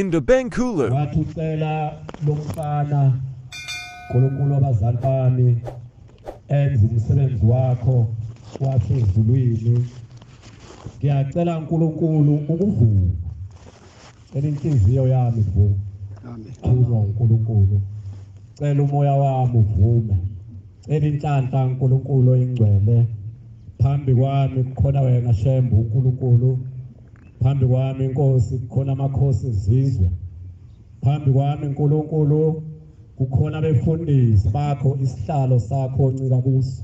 Ndabankulu. Wathi ucela lomfana uNkulunkulu wabazali bami enze umsebenzi wakho wasezulwini. Ngiyacela uNkulunkulu ukuvuma. Cela inhliziyo yami ivume. Amen. Thunywa uNkulunkulu. Cela umoya wami uvume. Cela inhlanhla uNkulunkulu oyingcwele. Phambi kwami kukhona wena Shembe uNkulunkulu. Phambi kwami inkosi kukhona amakhosi ezizwe. Phambi kwami uNkulunkulu kukhona abefundisi bakho, isihlalo sakho oncika kuso.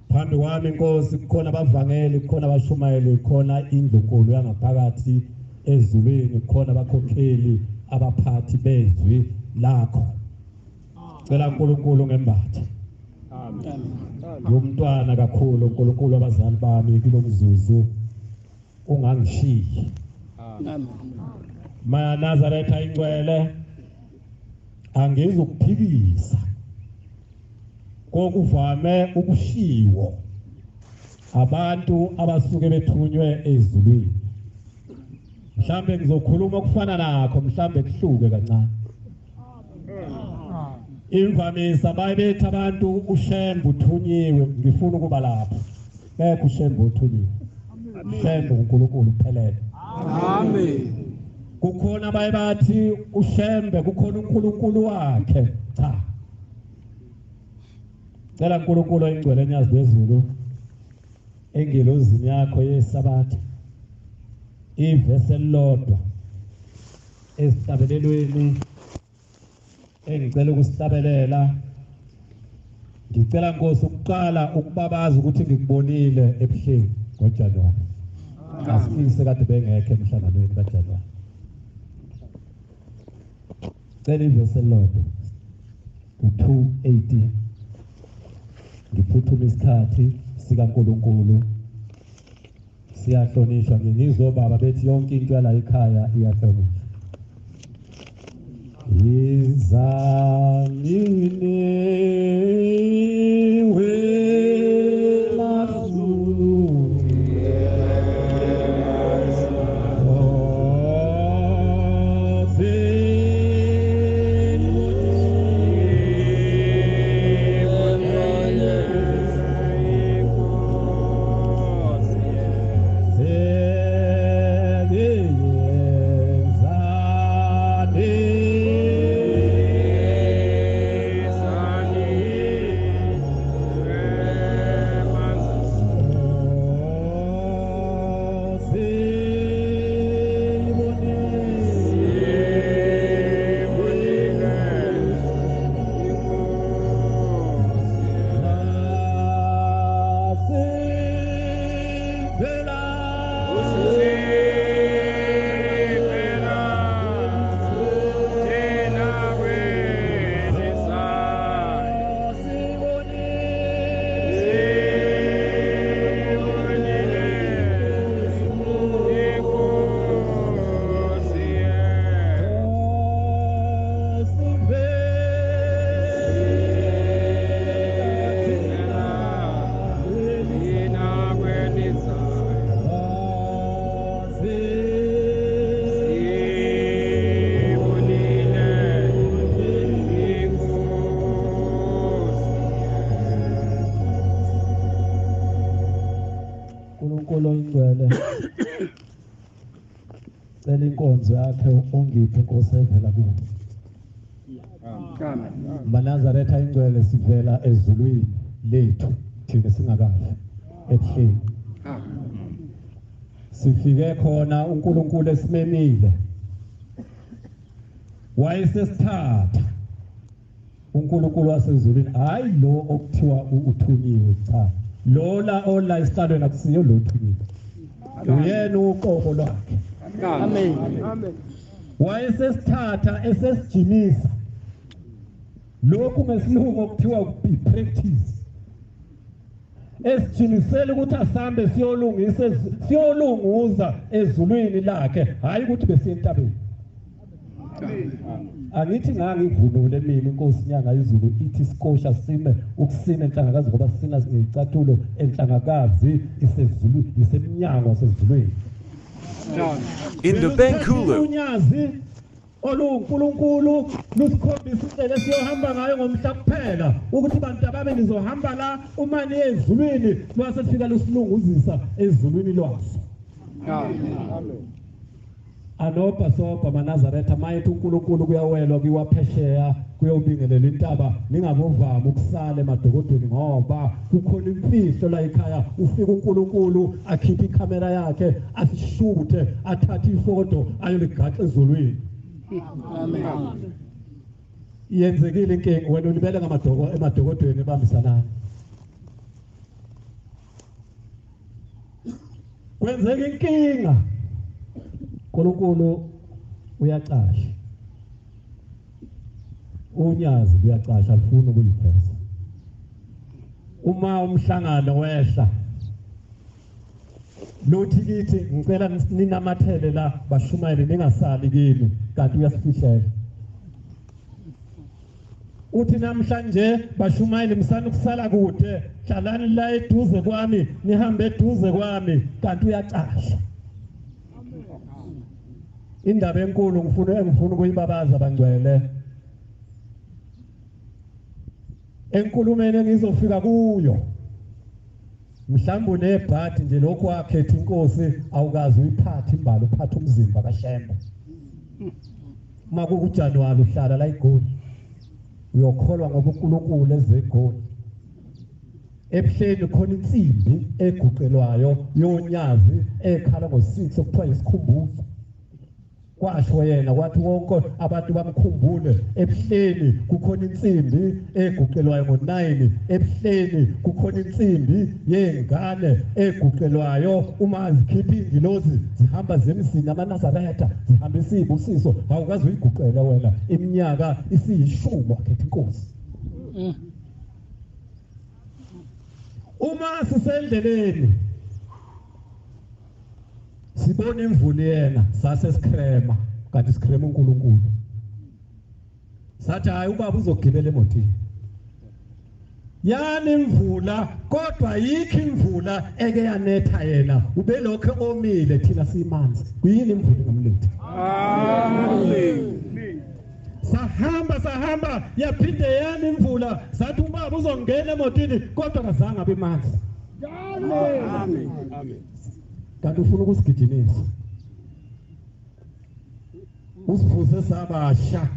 Phambi kwami inkosi kukhona abavangeli, kukhona abashumayeli, kukhona indlunkulu yangaphakathi ezulwini, kukhona abakhokheli, abaphathi bezwi lakho. Cela uNkulunkulu ngembathe. Amen. Ngumntwana kakhulu uNkulunkulu abazali bami kulomzuzu ungangishiyi. Amen. Manazaretha ingcwele, angizukuphikisa kokuvame ukushiwo abantu abasuke bethunywe ezulwini. Mhlambe ngizokhuluma okufana nakho, mhlambe kuhluke kancane. Imvamisa bayebethi abantu uShembe uthunyiwe, ngifuna ukuba lapho. Kekho uShembe uthunyiwe. UShembe uNkulunkulu uphelele. Amen. Kukhona baye bathi uShembe kukhona uNkulunkulu wakhe. Cha. Cela uNkulunkulu oyingcwele enyazi lwezulu engilozini yakho yesabatha ivesi elilodwa esihlabelelweni engicela ukusihlabelela. Ngicela Nkosi ukuqala ukubabaza ukuthi ngikubonile ebuhleni ngoJanuary. Asifise kade bengekho emhlanganweni kaJanuary. Cela ivesi elilodwa u-2:18. Ngiphuthuma isikhathi sikaNkulunkulu siyahlonishwa. Ngizwe baba bethi yonke into yala ekhaya iyahlonishwa. Izanini wemazulu uNkulunkulu oyingcwele, cela inkonzo yakhe ungiphe Nkosi evela kuwe. Amen. Manazaretha ingcwele, sivela ezulwini lethu thina singakafi ebuhleni. Sifike khona uNkulunkulu esimemile, wayesesithatha uNkulunkulu wasezulwini, hayi lo okuthiwa uthunyiwe, cha, lola ola esihlalweni akusiyo lo othunyiwe, uyena uqobo lwakhe. Amen. Amen. Wayesesithatha esesijimisa lokhu ngesilungu okuthiwa i-practice, esijimisela ukuthi asambe siyolungisa siyolunguza ezulwini lakhe, hayi ukuthi besiye entabeni. Angithi ngangivunule mina inkosi inyanga izulu ithi sikosha sime ukusina enhlangakazi, ngoba sina ngicathulo enhlangakazi isezulwini, isemnyango wasezulwini. In the Bengkulu. Unyazi oluNkulunkulu lusikhombisa indlela esiyohamba ngayo ngomhla kuphela, ukuthi bantu ababe nizohamba la uma niye ezulwini, lwase fika lusilunguzisa ezulwini lwaso. Amen. Anobha sobha maNazaretha, mayethi uNkulunkulu kuyawelwa kuyiwaphesheya kuyobingelela intaba, ningabovama ukusala emadokodweni ngoba kukhona imfihlo la ekhaya. Ufika uNkulunkulu akhiphe ikhamera yakhe asishuthe, athathe ifoto ayoligaxa ezulwini. Amen. Yenzekile inkinga, wena ulibele ngamadoko emadokodweni ebambisanani. Kwenzeka inkinga, uNkulunkulu uyacasha, unyazi luyacasha, alifuni ukuyiveza. Uma umhlangano wehla luthi kithi ngicela ninamathele la bashumayele, ningasali kimi, kanti uyasifihlela. Uthi namhlanje bashumayele msana ukusala kude, hlalani la eduze kwami, nihambe eduze kwami, kanti uyacasha. Indaba enkulu engifuna ukuyibabaza bangcwele, enkulumeni engizofika kuyo, mhlawumbe unebhadi nje lokhu wakhetha inkosi, awukazi uyiphathe imbali, uphathe umzimba kaShembe. Uma kukuJanuwari uhlala la eGoli, uyokholwa ngoba uNkulunkulu eze eGoli. Ebuhleni khona insimbi eguqelwayo yonyazi ekhala ngo6 okuthiwa isikhumbuzo. Kwasho yena kwathi wonke abantu bamkhumbule. Ebuhleni kukhona insimbi eguqelwayo ngo9, ebuhleni kukhona insimbi yengane eguqelwayo uma zikhipha ingilozi zihamba zemzini amaNazaretha, zihambisa izibusiso, awukazi uyiguqele wena iminyaka isiyishumi wakhetha inkosi. Uma sisendleleni sibona imvula yena, sase sikrema, kanti sikrema uNkulunkulu. Sathi hayi ubaba uzogibela emotini. Yani imvula, kodwa yikho imvula eke yanetha yena, ubelokho omile, thina simanzi. Kuyini imvula ngamletha? Amen. Sahamba sahamba, yaphinde yani imvula, sathi ubaba uzongena emotini, kodwa kazange abe manzi. Amen. Amen. Kanti ufuna ukusigijimisa, usivuse sabasha.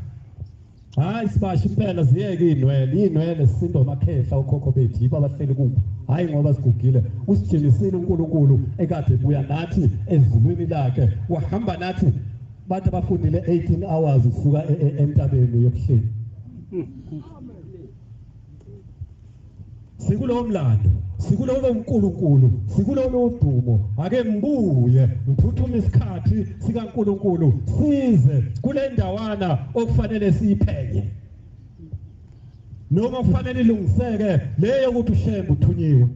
Hayi sibasha impela, ziyeke inwele, inwele sisinda amakhehla okhokho bethu, yibo abahleli kubo, hayi ngoba sigugile. Usijimisile uNkulunkulu ekade ebuya nathi ezulwini lakhe, wahamba nathi. Bantu abafundile 18 hours usuka entabeni yobuhleni. Sikulowo mlando, sikulowo uNkulunkulu, sikulowo udumo. Ake ngibuye ngiphuthume isikhathi sikaNkulunkulu, size kule ndawana okufanele siyiphenye, noma kufanele ilungiseke leyo ukuthi uShembe uthunyiwe.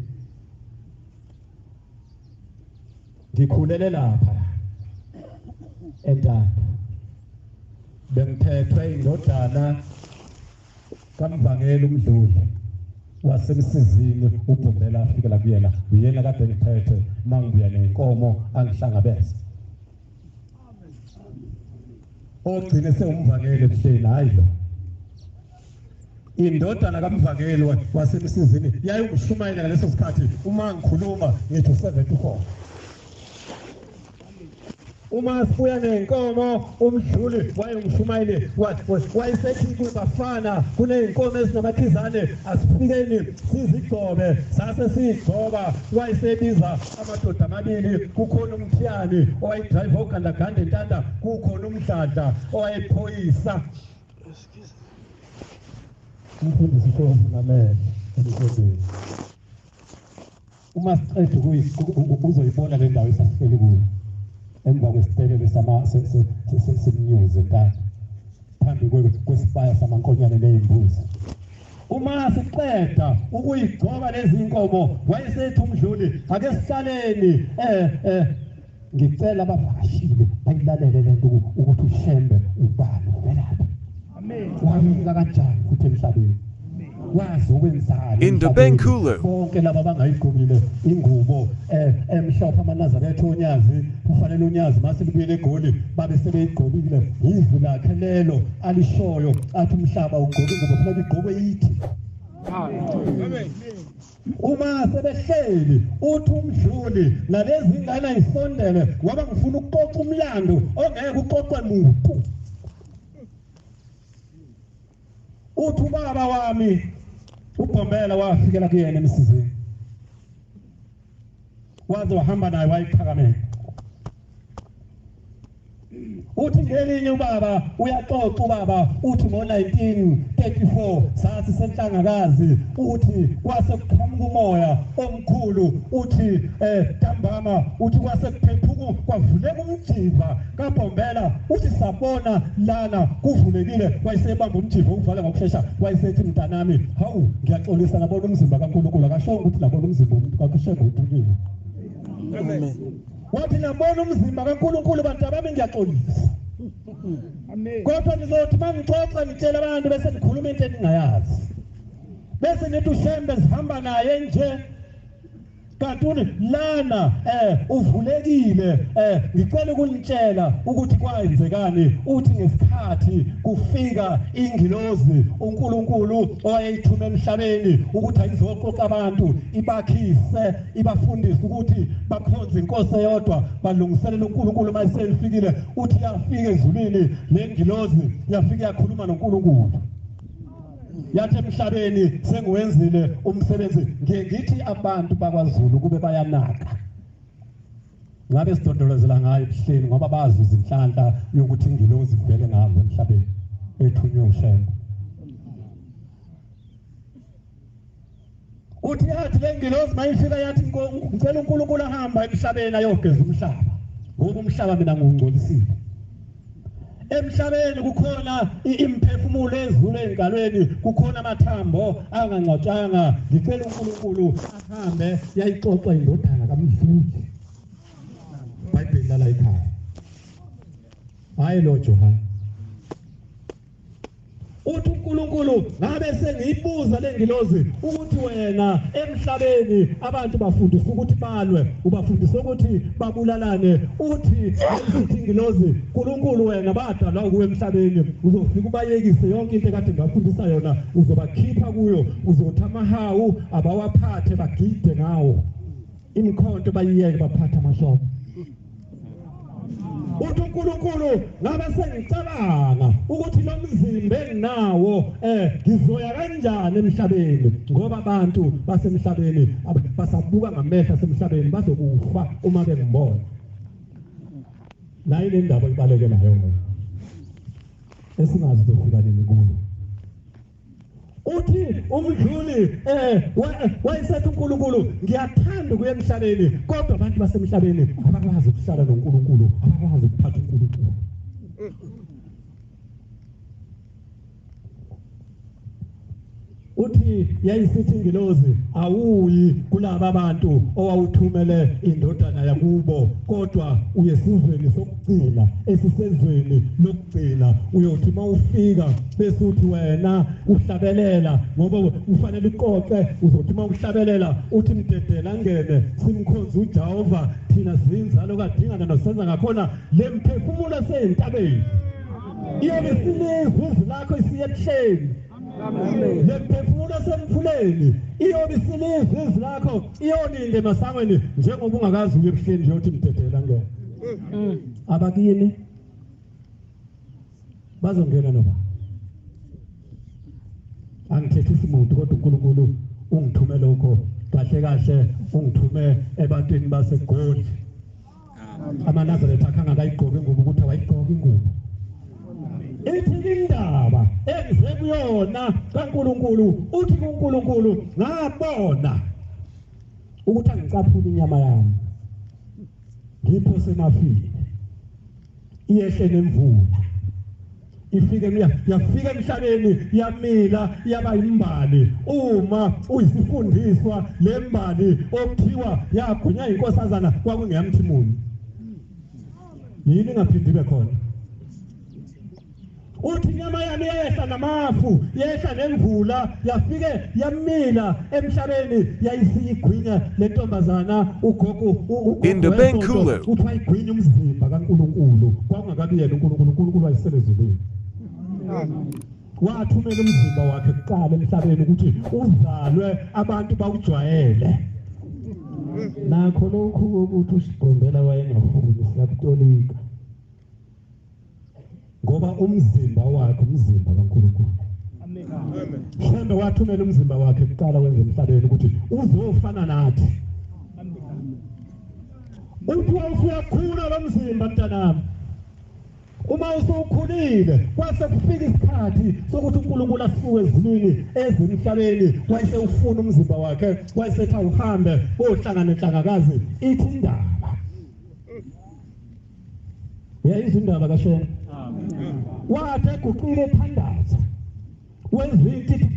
Ngikhulele lapha entaba, bengiphethwe indodana kaMvangeli uMdluli wasemsizini, uBhombela afikela kuyena, uyena kade ngiphethe mangibuya nenkomo angihlangabeze. Ogcine sewumvangeli ebuhleni, hayi lo indodana kaMvangeli wasemsizini yayingushumayela ngaleso sikhathi. Uma ngikhuluma ngithi 74. Uma sibuya nenkomo uMdluli wayengushumayeli, wayesethi kubafana kuney'nkomo ezinamakhizane, asifikeni sizigcobe. Sase siyigcoba, wayesebiza amadoda amabili, kukhona umthiyani owayedrayiva ogandaganda entanda, kukhona umdladla owayephoyisa. Umfundisi ushonamele emsebenzini. Uma siqeda uzoyibona le ndawo esasihleli kuyo, emva kwesitelelo semnyuzi entanda, phambi kwesibaya samankonyane ney'mbuzi. Uma siqeda ukuyigcoba lezi nkomo, wayesethi uMdluli ake sihlaleni, ngicela abavakashile bayilalele lento ukuthi uShembe ubani, uvelaphi, wafika kanjani futhi emhlabeni, wazi ukwenzani In the Bengkulu. bonke. Bonke laba abangayigqokile ingubo emhlophe amaNazaretha onyazi, kufanele unyazi mase libuyele eGoli babe sebeyigqokile. Izwi lakhe lelo alishoyo athi umhlaba ugqoke ingubo, kufanele igqokwe yithi. Amen. Uma sebehleli uthi umdluli nalezi ngane ayisondele, ngoba ngifuna ukuxoxa umlando ongeke uxoxwe muntu. Uthi ubaba wami uBhombela wafikela kuyena emsizini, waze wahamba naye wayiphakamela. Uthi ngelinye ubaba uyaxoxa, ubaba uthi ngo-1934 sathi senhlangakazi, uthi kwase kuqhamuka umoya omkhulu, uthi ntambama, uthi kwase kuphephuka kwavuleka umjiva kaBhombela, uthi sabona lana kuvulekile. Wayesebamba umjiva uvala ngokushesha, wayesethi mntanami, hawu ngiyaxolisa ngabona umzimba kaNkulunkulu. Akashongo ukuthi nabona umzimba kaShembe uphukile. Amen. Wathi nabona umzimba kaNkulunkulu bantu abami, ngiyaxolisa. Amen. Kodwa nizothi mangixoxa ngitshela abantu bese nikhuluma into eningayazi, bese nithi uShembe sihamba naye nje, kanti lana uvulekile. Ngicela ukunitshela ukuthi kwenzekani. Uthi ngesikhathi kufika ingilozi uNkulunkulu owayeyithume emhlabeni ukuthi ayizoqoqa abantu, ibakhise, ibafundise ukuthi bakhonze inkosi eyodwa, balungiselele uNkulunkulu uma eselifikile. Uthi yafika ezulwini le ngilozi, yafika yakhuluma noNkulunkulu, yathi emhlabeni sengiwenzile umsebenzi. Ngiye ngithi abantu bakwaZulu kube bayanaka, ngabe sidondolozela ngayo ebuhleni, ngoba bazuza inhlanhla yokuthi ingilozi ivele ngabo emhlabeni ethunywe uShembe. Uthi yathi le ngilozi mayifika yathi ngicela uNkulunkulu ahamba emhlabeni ayogeza umhlaba, ngoba umhlaba mina ngiwungcolisile. Emhlabeni kukhona imphefumulo ezule engalweni, kukhona amathambo angangcwatshanga, ngicela uNkulunkulu ahambe. Yayixoxa indodana kaMdluli, iBhayibheli lala ekhaya, hayi lo Johane. Uthi uNkulunkulu ngabe sengiyibuza lengilozi ukuthi wena emhlabeni abantu bafundisa ukuthi balwe, ubafundisa ukuthi babulalane. Uthi ayithi ingilozi, uNkulunkulu wena badalwa kuwe emhlabeni, uzofika ubayekise yonke into ekade ngafundisa yona, uzobakhipha kuyo, uzothi amahawu abawaphathe bagide ngawo, imikhonto bayiyeke baphathe amashoba. Uthi uNkulunkulu ngabe sengicabanga ukuthi lo mzimba enginawo ngizoya kanjani emhlabeni, ngoba abantu basemhlabeni basabuka ngamehlo asemhlabeni, bazokufa uma bengibona. Nayi le ndaba ibalekelayo esingazi uzofika nini kuyo. Uthi umdluli wayesethi uNkulunkulu ngiyathanda ukuya emhlabeni, kodwa abantu basemhlabeni abakwazi ukuhlala noNkulunkulu, abakwazi ukuphatha uNkulunkulu. Uthi yayisithi ingilozi awuyi kulaba bantu owawuthumele indodana yakubo, kodwa uye esizweni sokugcina, esisezweni lokugcina. Uyothi mawufika bese uthi wena uhlabelela, ngoba ufanele uqoqe, uzothi mawuhlabelela uthi mdedela angene simkhonze uJehova, thina sinzalo kaDingana nosenza ngakhona le mphefumulo esentabeni iyobe silizwe izwi lakho isiye ebuhleni. Le mphefumulo esemfuleni iyobe isilizwe izwi lakho, iyolinda emasangweni njengoba ungakazi uye ebuhleni nje uthi mdedela ngene. Abakini bazongena noba angithethisi muntu, kodwa uNkulunkulu ungithume lokho kahle kahle, ungithume ebantwini baseGoli. AmaNazaretha akhe angakayigqoki ingubo, ukuthi awayigqoki ingubo. Ithi indaba engize kuyona kaNkulunkulu, uthi kuNkulunkulu ngabona ukuthi angicaphule inyama yami ngiphose emafini, iyehle nemvula ifike, yafika emhlabeni, yamila, yaba imbali. Uma uyisifundiswa lembali okuthiwa yagwinya inkosazana kwakungeyamthimuni, yini ingaphindi ibe khona? Uthi inyama yami yehla namafu, yehla nemvula, yafike yamila emhlabeni, yayisiyigwinya lentombazana ugogo. Indabenkulu. Uthi wayigwinya umzimba kaNkulunkulu, kwakungakabi yena uNkulunkulu, uNkulunkulu wayesezulwini. Wathumela umzimba wakhe kuqala emhlabeni ukuthi uzalwe abantu bawujwayele. Nakho lokhu ukuthi uSigombela wayengafuni siyakutolika, ngoba umzimba wakhe umzimba kaNkulunkulu. Amen. Shembe wathumela umzimba wakhe kuqala wenze emhlabeni ukuthi uzofana nathi. Uthi wawusuyakhula lo mzimba mntanami. Uma usukhulile kwase kufika isikhathi sokuthi uNkulunkulu asuke ezulwini ezemhlabeni, wayesewufuna umzimba wakhe, wayesethi awuhambe ohlangana nenhlangakazi. Ithi indaba, uyayizwa indaba kaShembe? Wathi eguqile ethandaza, wenza intithi,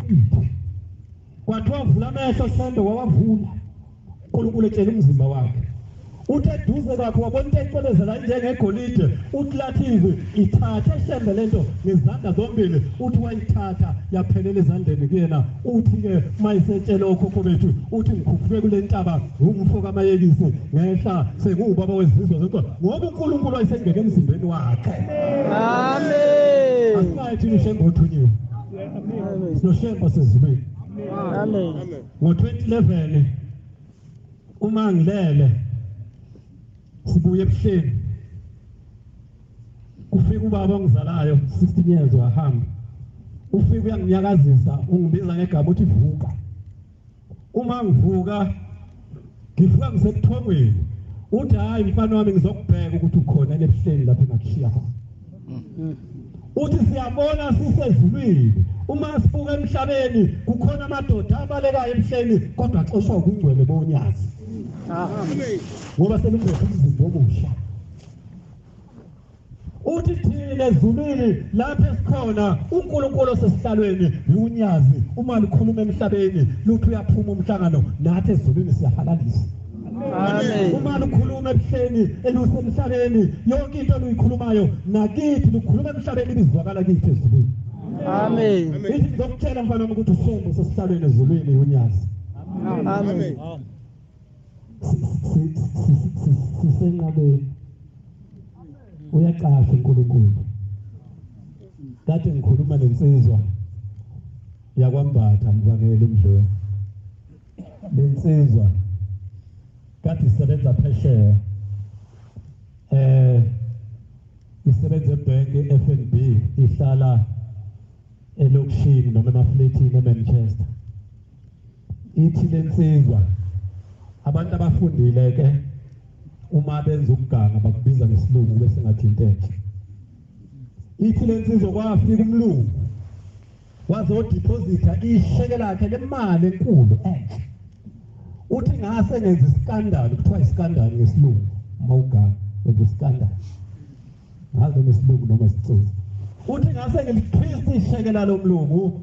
kwathiwa vula amehlo Shembe, wawavula. uNkulunkulu etshela umzimba wakhe. Uthi eduze kwakhe wabona into ecwebezela njengegolide, uthi lathizi ithathe Shembe lento ngezandla zombili. Uthi wayithatha yaphelela ezandleni kuyena. Uthi-ke mayisetshela okhokho bethu, uthi ngikhuphuke kule ntaba ngumfo kaMayekisi, ngehla senguwubaba wezizwe zonke, ngoba uNkulunkulu wayesengene emzimbeni wakhe. Amen. Asinaye thina uShembe othunyiwe, sinoShembe osezulwini. Amen. Ngo-2011 uma ngilele sibuye ebuhleni, kufika ubaba ongizalayo 16 years wahamba. Ufika uyanginyakazisa, ungibiza ngegama uthi vuka. Uma ngivuka ngivuka ngisebuthongweni, uthi hayi mfana wami ngizokubheka ukuthi ukhona ebuhleni lapho engakushiya khona. Uthi siyabona sisezulwini, uma sibuka emhlabeni kukhona amadoda abalekayo emhleni kodwa axoshwa ubungcwele bonyazi. Ngoba selungekho umzimba omusha. Uthi thina ezulwini lapho esikhona uNkulunkulu osesihlalweni unyazi, uma likhuluma emhlabeni luthi uyaphuma umhlangano, nathi ezulwini siyahalalisa. Amen. Uma lukhuluma ebuhleni elusemhlabeni, yonke into oluyikhulumayo nakithi lukhuluma emhlabeni ibizwakala kithi ezulwini. Amen. Ithi ngizokutshela mfana wami ukuthi uShembe osesihlalweni ezulwini unyazi. Amen. Sisenqabeni, uyaqasha uNkulunkulu. Kade ngikhuluma nensizwa yakwaMbatha, mvangeli umdlweni. Lensizwa kade isebenza phesheya, isebenza ebhenki FNB, ihlala elokishini noma emafletini eManchester. Ithi lensizwa abantu abafundile ke uma benza ukuganga bakubiza ngesilungu bese ngathi into enhle. Ithi lensizwa kwafika umlungu wazodeposita isheke lakhe lemali enkulu enhle. Uthi ngase ngenza iskandal, kuthiwa iskandal ngesilungu mawuganga wenza iskandal, ngazi noma isilungu noma isitsotsi. Uthi ngase ngilikhristi isheke lalomlungu.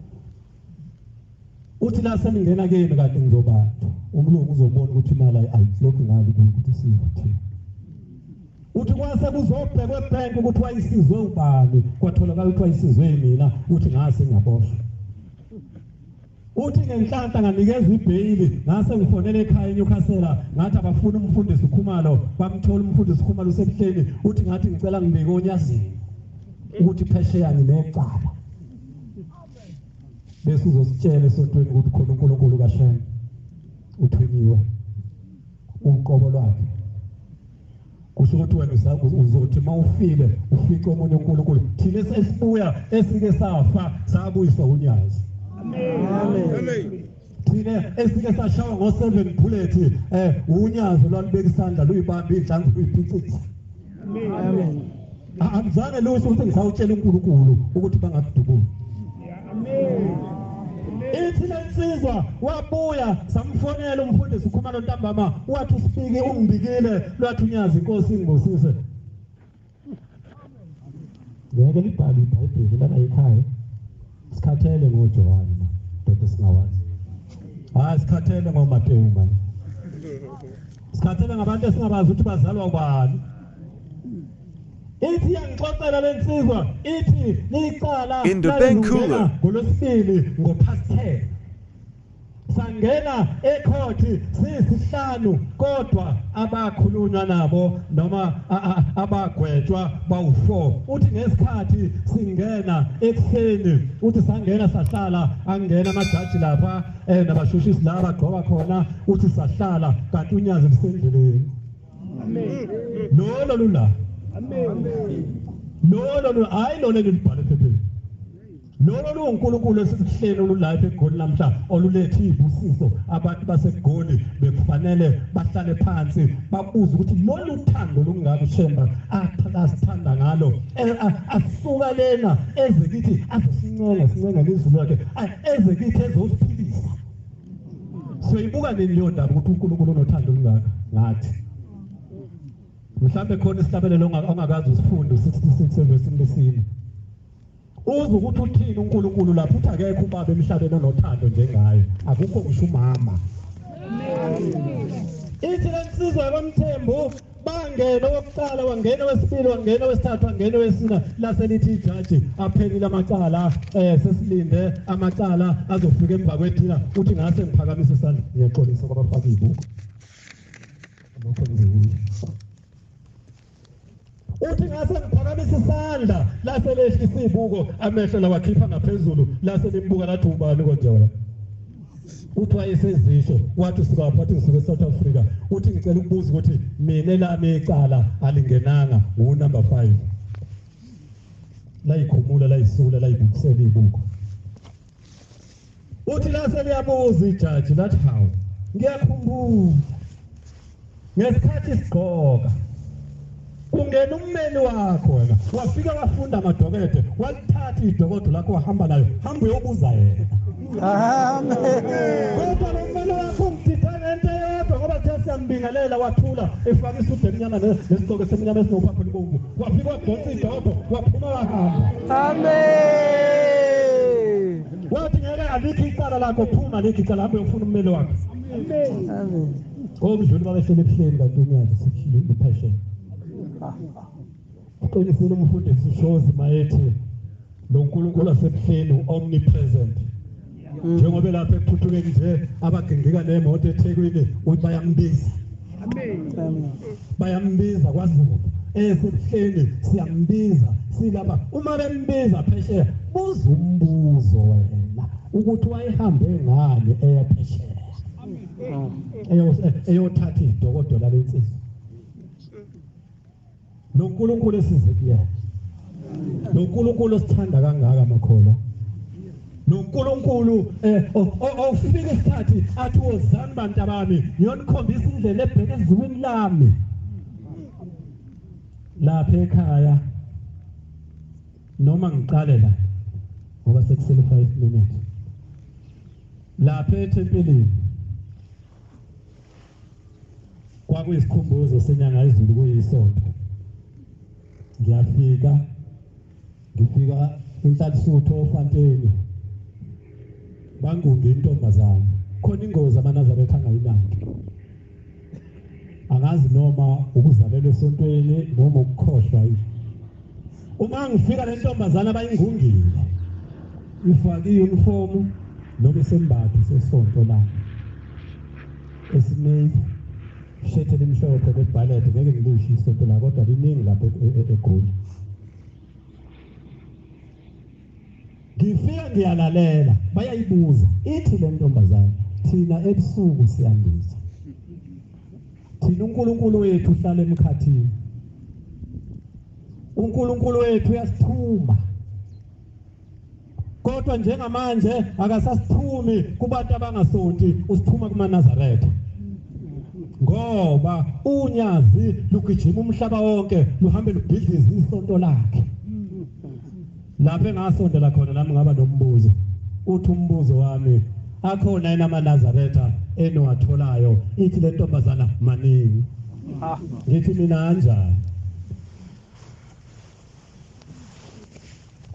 Uthi la seningena kimi kanti ngizobantu, umlungu uzobona ukuthi imali ayilokhu ngalo ukuthi sivuthile. Uthi kwase kuzobhekwa ebhenki ukuthi wayisizwe ubani, kwatholakala ukuthi wayisizwe yimina. Uthi ngase ngingaboshwa. Uthi ngenhlanhla nganikeza ibheyili, ngase ngifonele ekhaya eNewcastle, ngathi abafuna umfundisi uKhumalo, bamthola umfundisi uKhumalo usebuhleni. Uthi ngathi ngicela ngibike onyazini ukuthi phesheya nginecala, bese uzositshela esontweni ukuthi khona uNkulunkulu kaShembe uthunyiwe uqobo lwakhe. Kusho ukuthi wena uzothi mawufile ufice omunye uNkulunkulu. Thina sesibuya esike safa sabuyiswa unyazi. Amen. Thina esike sashawa ngo-7 bullet, unyazi lwalubeka isandla luyibamba inhlangu luyiphicitha. Amen. Angizange lusho ukuthi ngisawutshela uNkulunkulu ukuthi bangakudubuli. Ithi lensizwa wabuya, samfonela umfundisi uKhumalo ntambama, wathi usifike ungibikile, lwathi unyazi inkosi ingibusise. Ngeke libhale iBhayibheli lana ekhaya. Sikhathele ngoJohane doda singawazi. Hayi sikhathele ngoMateyu manje. Sikhathele ngabantu esingabazi ukuthi bazalwa ubani. Ithi yangixoxela lensizwa ithi licala In Dubenkulu. ngolwesibili ngo-10:00 sangena ekhoti sisihlanu kodwa abakhulunywa nabo noma abagwetshwa bawu4. Uthi ngesikhathi singena ekuseni uthi sangena sahlala, angena amajaji lapha nabashushisi la bagqoka khona, uthi sahlala kanti unyazi lusendleleni. Amen. Lolo lula. Amen. Lolo hayi lolo elibhale ephepheni. Lolo luNkulunkulu esikuhleni olulapha eGoli namhla olulethe izibusiso abantu baseGoli bekufanele bahlale phansi babuze ukuthi lolu thando olungaka uShemba asithanda ngalo asuka lena eze kithi azosincenga sincenga lizulu lakhe eze kithi ezosiphilisa. Soyibuka nini leyo ndaba ukuthi uNkulunkulu unothando olungaka ngathi? Mhlambe khona isihlabelelo ongakazi usifunde u66 evesini lesine. Uzwe ukuthi uthini uNkulunkulu lapho, uthi akekho ubaba emhlabeni onothando njengaye, akukho ngisho umama. Ithi lensizwa yakwamthembu bangena owokuqala, wangena wesibili, wangena wesithathu, wangena wesine, laselithi ijaji aphelile amacala, sesilinde amacala azofika emva kwethina. Uthi ngase ngiphakamise isandla ngiyaxolisa kwabafaka izibuko lokho ngizukuyo. Uthi ngase ngiphakamisa isandla laselehlisa izibuko, amehlo lawakhipha ngaphezulu laselimbuka lathi ubani konje wena? Uthi wayesezisho wathi usuka wathi ngisuke eSouth Africa, uthi ngicela ukubuza ukuthi mina lami icala alingenanga ngu-number 5. Layikhumula layisula layibukisela izibuko. Uthi laseliyabuza ijaji lathi hawu ngiyakhumbula ngesikhathi sigqoka kungena ummeli wakho wena wafika wafunda amadokede walithatha idokodo lakho wahamba nayo, hamba uyobuza yena. Amen. Kodwa lo mmeli wakho ungidida ngento eyodwa ngoba kuthe siyambingelela wathula efaka isudu emnyama nesigqoko esimnyama esinophapho olubomvu, wafika wadonsa idokodo waphuma wahamba. Amen. Wathi ngeke alikho icala lakho, phuma alikho icala, hamba uyofuna ummeli wakho. Amen. Amen. Ngomdluli babehleli ebuhleni kanti unyazi siphesheya. Uqinisile umfundisi uShozi mayethi lo nkulunkulu asebuhleni omnipresent. Njengoba lapha ekuthuthukeni nje abagingqika nemoto eThekwini uthi bayambiza. Amen. Amen. Bayambiza kwaZulu. Esebuhleni siyambiza silapha. Uma bembiza phesheya buza umbuzo wena ukuthi wayehambe ngani eya phesheya. Eyothatha idokodo lalensizwa. Lo nkulunkulu esize kuyena, lo nkulunkulu osithanda kangaka makholwa, lo nkulunkulu ofika isikhathi athi wozani bantu bami ngiyonikhombisa indlela ebheke ezulwini lami. Lapha ekhaya noma ngiqale la ngoba sekusele 5 minutes, lapha ethempelini kwakuyisikhumbuzo senyanga yezulu kuyisonto. Ngiyafika ngifika inhlanhlisutho ofanteni bangunge intombazana, khona ingozi amaNazaretha angayinaki, angazi noma ukuzalelwa esontweni noma ukukhohlwa. Uma ngifika le ntombazana bayingungile, ifake i-uniform noma isembatho sesonto lakhe esineyi shirt elimhlophe lebhalet, ngeke ngilisho isonto la kodwa liningi lapho eGoli. Ngifika ngiyalalela, bayayibuza ithi le ntombazana thina ebusuku siyandiza, thina uNkulunkulu wethu uhlala emkhathini, uNkulunkulu wethu uyasithuma, kodwa njengamanje akasasithumi kubantu abangasonti, usithuma kumaNazaretha ngoba unyazi lugijima umhlaba wonke luhambe lubhidliza isonto lakhe. Lapho engasondela khona nami ngaba nombuzo, uthi umbuzo wami akhona yini amaNazaretha eniwatholayo? Ithi le ntombazana maningi. Ngithi mina kanjani?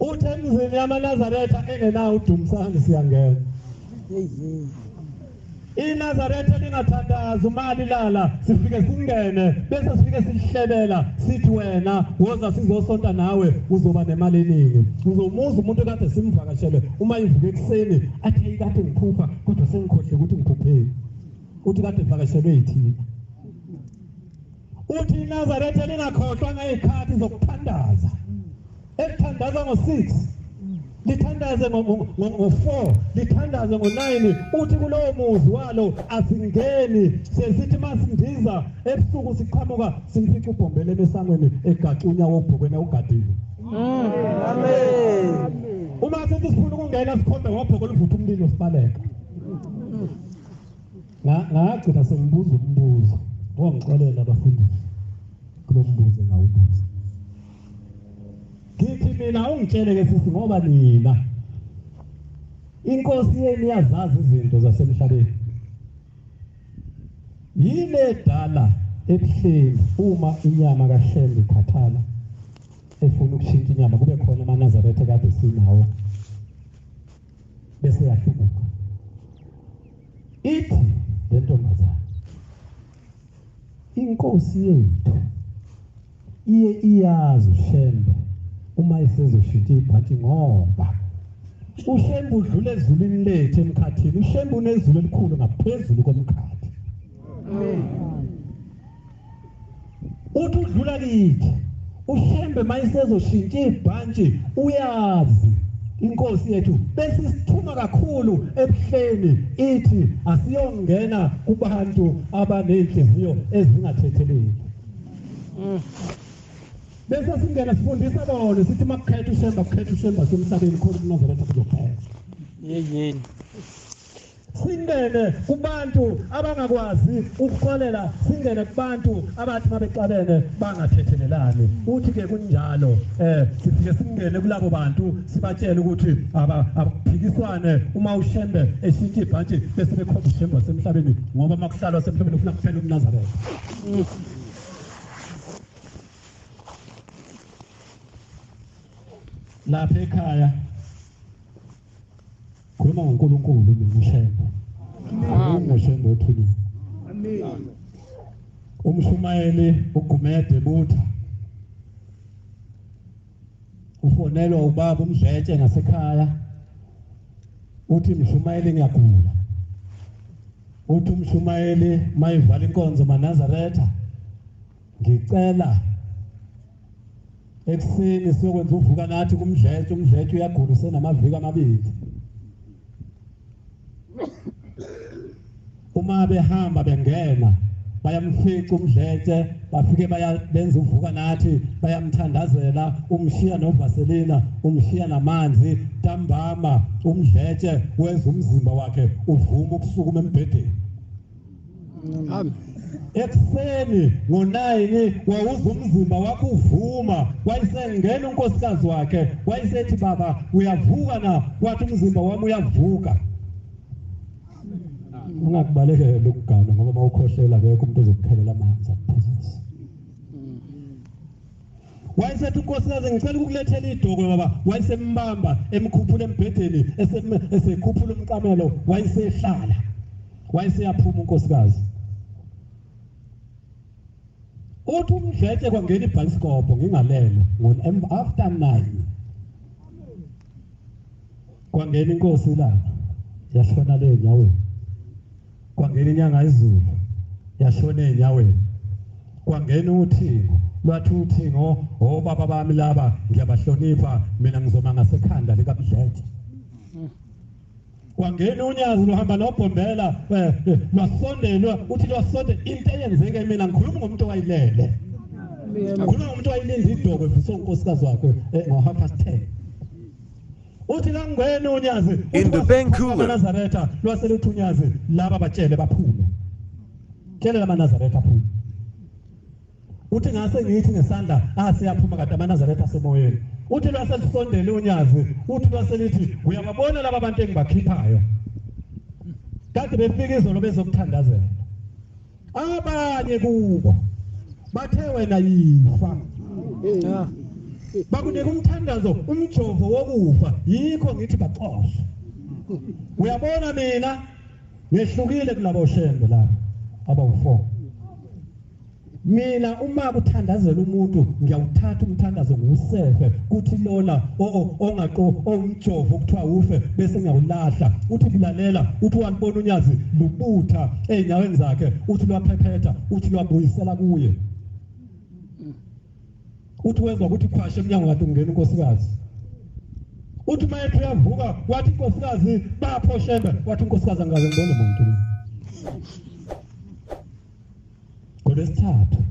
Uthi emzini yamaNazaretha engenawo uDumsani siyangena. iNazaretha lingathandazi uma lilala, sifike singene bese sifike sihlebela sithi wena woza sizosonta nawe, uzoba nemali eningi. Uzomuza umuntu kade simvakashele uma ivuka ekuseni athi hey kade ngiphupha kodwa sengikhohle ukuthi ngiphupheni, uthi kade vakashelwe yithina. Uthi iNazaretha lingakhohlwa ngezikhathi zokuthandaza, ekuthandaza ngo-6 lithandaze ngo-4 lithandaze ngo-9. Uthi kulowo muzi walo asingeni, sesithi masindiza ebusuku siqhamuka simfica ubhombele esangweni egaxa unyawo obhokweni ugadile. Amen. Uma sithi sifuna ukungena sikhombe ngobhoko oluvutha umlilo sibaleka. Ngagcina sengibuza umbuzo, ongixolela abafundisi kulo mbuzo engawubuza. Ngithi mina ungitshele ke sisi, ngoba nina inkosi yenu iyazazi izinto zasemhlabeni, yile dala ebuhleni uma inyama kaShembe ikhathala efuna ukushintsha inyama, kube khona amaNazaretha kade sinawo bese yahlubuka. Ithi le ntombazana, inkosi yethu iye iyazi uShembe uma isezoshintsha ibhantshi, ngoba uShembe udlula ezulwini lethu emkhathini. uShembe unezulu elikhulu ngaphezulu komkhathi. Uthi udlula kithi uShembe mayisezoshintsha ibhantshi, uyazi inkosi yethu bese isithuma kakhulu ebuhleni, ithi asiyongena kubantu abanenhliziyo ezingathetheleki. Bese singena sifundisa bona sithi makukhetha uShembe, akukhetha uShembe asemhlabeni khona uMnazaretha kuzokhetha. Yeyeni. Singene kubantu abangakwazi ukuxolela, singene kubantu abathi mabexabene bangathethelelani. Uthi ke kunjalo, sifike singene kulabo bantu sibatshele ukuthi abaphikiswane uma uShembe eshintsha ibhantshi bese bekhomba uShembe wasemhlabeni, ngoba makuhlalwa semhlabeni ufuna kuphela uMnazaretha. Lapha ekhaya khuluma ngoNkulunkulu mina uShembe. UShembe othulile. Amen. Umshumayeli uGumede Butha ufonelwa ubaba uMdletshe ngasekhaya, uthi mshumayeli ngiyagula. Uthi umshumayeli mayivala inkonzo maNazaretha, ngicela ekuseni siyokwenza uvuka nathi kuMdletshe. uMdletshe uyagula usenamaviki amabili. Uma behamba bengena bayamfica uMdletshe, bafike benza uvuka nathi, bayamthandazela, umshiya novaselina, umshiya namanzi. Ntambama uMdletshe wenza umzimba wakhe uvuma ukusukuma embhedeni. Amen. Ekuseni ngo-9 wawuza umzimba wakhe uvuma, wayesengena unkosikazi wakhe wayesethi baba uyavuka na? Wathi umzimba wami uyavuka. Ungakubalekela ukugana ngoba mawukhohlela akekho umuntu ozokukhelela amanzi akuphuzise. Wayesethi unkosikazi ngicela ukukulethela idokwe baba, wayesembamba emkhuphula embhedeni, esekhuphula umqamelo, wayesehlala, wayeseyaphuma unkosikazi. Uthi uMdletshe kwangena ibhayisikobho ngingalele after 9 kwangena inkosi ilanga yashona le enyaweni, kwangena inyanga izulu yashona enyaweni, kwangena uthingo lwathi uthingo obaba bami laba ngiyabahlonipha mina ngizoma ngasekhanda likaMdletshe. Kwangena unyazi luhamba nobhombela lwasondelwa, uthi lwasonde into eyenzeke mina ngikhuluma ngomuntu owayilele, ngikhuluma ngomuntu owayilinda idokwe evuswa unkosikazi wakhe ngo-10:30. Uthi la ngena unyazi amaNazaretha lwaseluthi unyazi laba batshele baphume, tshele lamaNazaretha aphume. Uthi ngase ngithi ngesandla siyaphuma kade amaNazaretha asemoyeni. Uthi lwaselisondele unyazi, uthi lwaselithi uyababona laba bantu engibakhiphayo kade befika izolo bezokuthandazela, abanye kubo bathe wena yifa, bakunika umthandazo umjovo wokufa, yikho ngithi baxoshwe. Uyabona mina Ngehlukile kulabo Shembe laba abawu4. Mina uma kuthandazela umuntu ngiyawuthatha umthandazo ngiwusefe kuthi lona ongaqo omjovo kuthiwa ufe bese ngiyawulahla. Uthi kulalela, uthi walibona unyazi lubutha ezinyaweni zakhe, uthi lwaphephetha, uthi lwabuyisela kuye. Uthi wezwa ukuthi khwashe emnyango kade ungena unkosikazi. Uthi mayethi uyavuka wathi inkosikazi bapho Shembe, wathi unkosikazi angikaze ngibone muntu. Ngolwesithathu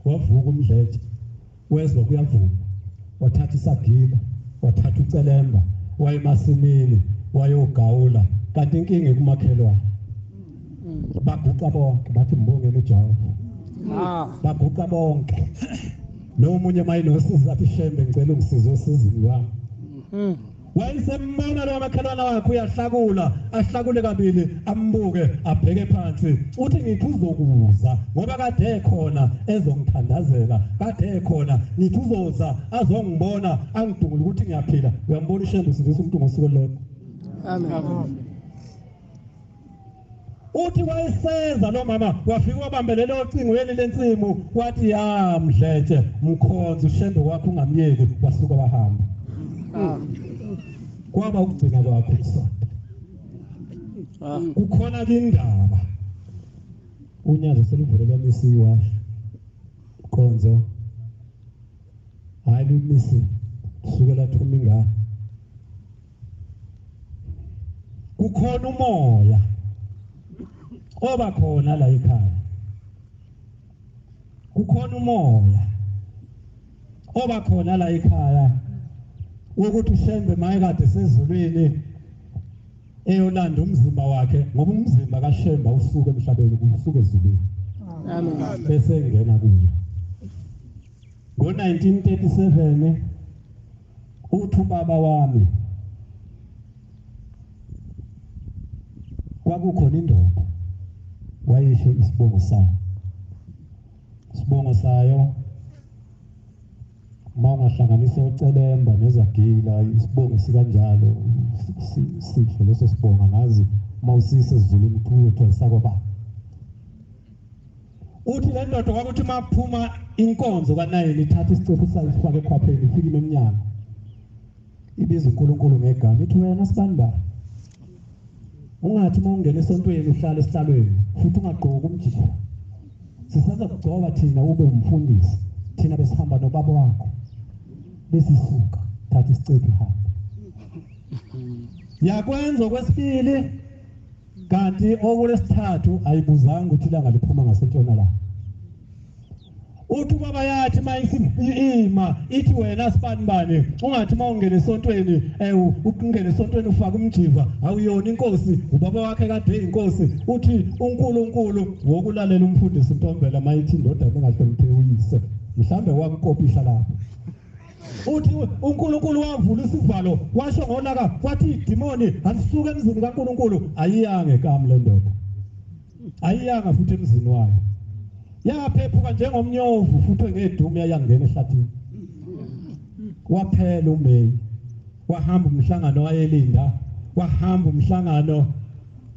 wavuka uMdletshe, wezwa kuyavuma, wathatha isagila, wathatha ucelemba, wayemasimini wayogawula, kanti inkinga ikumakhelwane. Baguqa bonke bathi mbongeni uJehova. Baguqa bonke. Nomunye mayinosizi athi Shembe ngicela ungisize osizini lwami. Wayesembona lo makhelwane wakhe uyahlakula, ahlakule kabili, ambuke abheke phansi. Uthi ngithi uzokuza ngoba kade ekhona ezongithandazela, kade ekhona, ngithi uzoza azongibona angidungule ukuthi ngiyaphila. Uyambona uShembe usindisa umuntu ngosuku olulodwa. Amen. Uthi wayeseza lo mama wafika wabambelela ocingweni lensimu, wathi ya Mdletshe mkhonzi uShembe wakho ungamyeki, wasuka wahamba. Kwaba ukugcina kwakho ukusonta. Kukhona ke indaba unyazi seluvele lwamisiwa konzo, hayi lumisi kusukela thuma ingane. Kukhona umoya oba khona la ekhaya, kukhona umoya oba khona la ekhaya ukuthi uShembe mayekade sezulwini eyolanda umzimba wakhe, ngoba umzimba kaShembe usuke emhlabeni usuke ezulwini. Amen. Bese engena kuyo. Ngo-1937 uthi ubaba wami kwakukhona indoda wayisho isibongo sayo, isibongo sayo uma ungahlanganisa ucelemba nezagila, isibongo sikanjalo sihle leso sibongo, angazi uma usise esiZulwini kuthiwa sakwabani. Uthi le ndoda kwakuthi uma kuphuma inkonzo ka-9 ithatha isicephu sayo isifake ekhwapheni, ifike ime emnyango ibiza uNkulunkulu ngegama, ithi wena sibani bani, ungathi uma ungena esontweni uhlale esihlalweni futhi ungagqoki umjiko, sisaza kugcoba thina ube umfundisi, thina besihamba nobaba wakho, besisuka thatha isicephu hamba. Yakwenza okwesibili, kanti okulesithathu ayibuzanga ukuthi ilanga liphuma ngasentshonalanga. Uthi ubaba yathi ima ithi wena sibani bani, ungathi uma ungena esontweni ungena esontweni ufaka umjiva, awuyona inkosi, ubaba wakhe kade inkosi. Uthi uNkulunkulu wokulalela umfundisi Ntombela mayithi indodana engahloniphi uyise, mhlambe wakukopisha lapho. Uthi uNkulunkulu wavula isivalo washo ngolaka wathi idimoni alisuke emzini kaNkulunkulu. Ayiyanga ekamu le ndoda, ayiyanga futhi emzini wayo, yaphephuka njengomnyovu futhi ngedume yayangena ehlathini. Waphela uMeyi, wahamba umhlangano wayelinda, wahamba umhlangano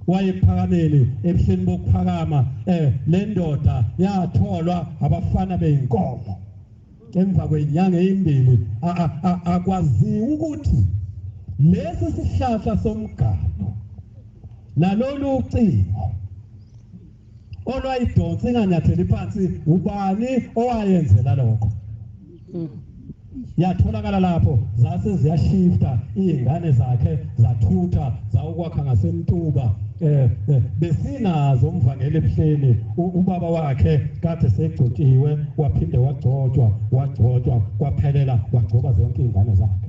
wayephakameni ebuhleni bokuphakama. Le ndoda yatholwa abafana beyinkomo emva kwenyanga ezimbili. Akwaziwa ukuthi lesi sihlahla somgano nalolu ucingo olwayidonsa inganyatheli phansi, ubani owayenzela lokho? Yatholakala lapho, zase ziyashifta izingane zakhe, zathutha zawukwakha ngasemtuba. Besinazo umvangeli ebuhleni, ubaba wakhe kade segcotshiwe, waphinde wagcotshwa, wagcotshwa kwaphelela, wagcoba zonke izingane zakhe.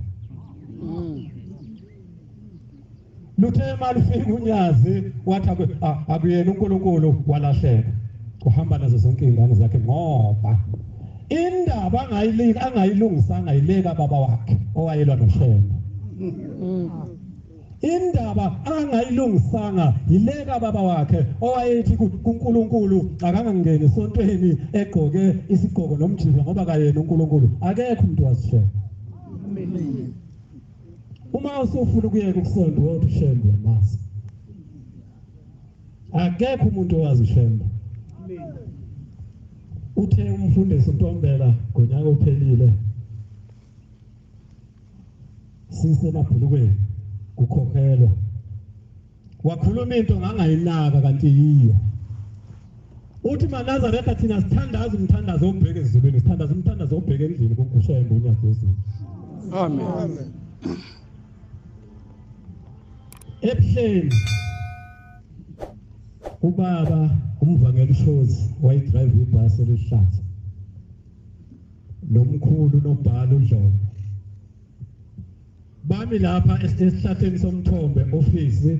Luthe malufika unyazi wathi akuyena uNkulunkulu, walahleka, uhamba nazo zonke izingane zakhe, ngoba indaba angayilungisanga yileka baba wakhe owayelwa noShembe. Indaba angayilungisanga yileka baba wakhe owayethi kuNkulunkulu akangangeni esontweni egqoke isigqoko nomjiva, ngoba kayena uNkulunkulu, akekho umuntu wazishela. Uma usufuna ukuyeka ukusonta wothi uShembe uyamazi. Akekho umuntu owazi uShembe. Uthe umfundisi uNtombela ngonyaka ophelile sisemabhulukweni kukhokhelwa, wakhuluma into ngangayinaka kanti yiyo. Uthi maNazaretha thina sithandaza umthandazo obheke ezulwini, sithandaza umthandazo obheke endlini kuShembe uNyazi lwezulu. Amen. Ebuhleni ubaba umvangeli Shozi wayidrive ibhasi elihlaza nomkhulu nobhala uDlomo bami lapha esihlahleni somthombe ofisi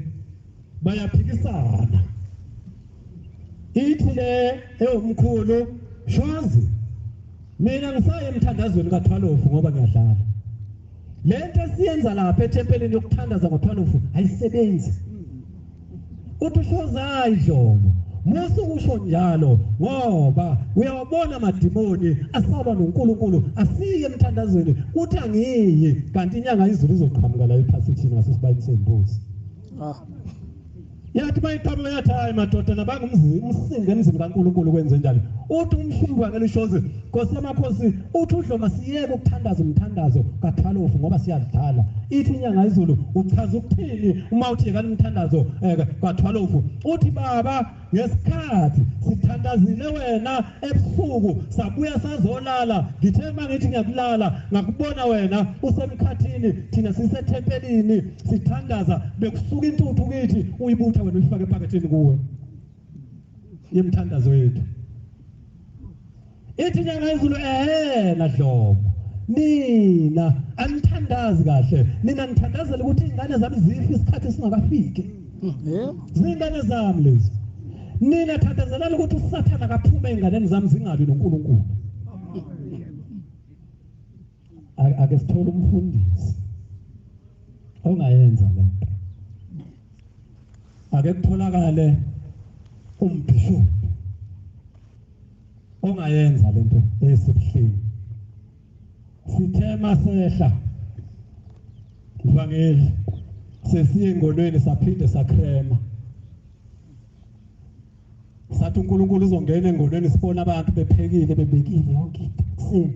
bayaphikisana. Ithi le ewumkhulu Shozi, mina ngisaye emthandazweni ka-12 ngoba ngiyadlala. Lento esiyenza lapha ethempelini yokuthandaza ngo-12 ayisebenzi. Uthi uShozi, hayi Dlomo, musu kusho njalo ngoba uyawabona amadimoni asaba noNkulunkulu, asiye emthandazweni. Uthi angiyi, kanti inyanga izulu izoqhamuka la ephasithini ngasesibayeni sembuzi. Yathi mayiqhamuka yathi hayi madoda nabangumzini umsinge emzini kaNkulunkulu kwenze njani. Uthi umshumvangeli Shozi, Nkosi yamakhosi, uthi uDloma siyeke ukuthandaza umthandazo ka-12 ngoba siyadlala. Ithi inyanga izulu uchaza ukuthini uma uthi yekani umthandazo ka-12? Uthi baba ngesikhathi sithandazile wena ebusuku sabuya sazolala, ngithe mangithi ngiyakulala ngakubona wena usemkhathini, thina sisethempelini sithandaza, bekusuka intuthu kithi uyibutha wena uyifake ephaketheni kuwe yemthandazo yethu. Ithi inyanga izulu naDlomo, nina anithandazi kahle, nina nithandazela ukuthi izingane zami zife isikhathi singakafiki. Zingane zami lezi, nina thandazelani ukuthi uSathana akaphume ey'nganeni zami zingabi noNkulunkulu. Ake sithole umfundisi ongayenza lento. Ake kutholakale umbhishobhi ongayenza lento esebuhleni. Sithe masehla mvangeli sesiye engolweni saphinde sakrema, sathi uNkulunkulu uzongena engolweni sibona abantu bephekile bebekile yonke into ekuseni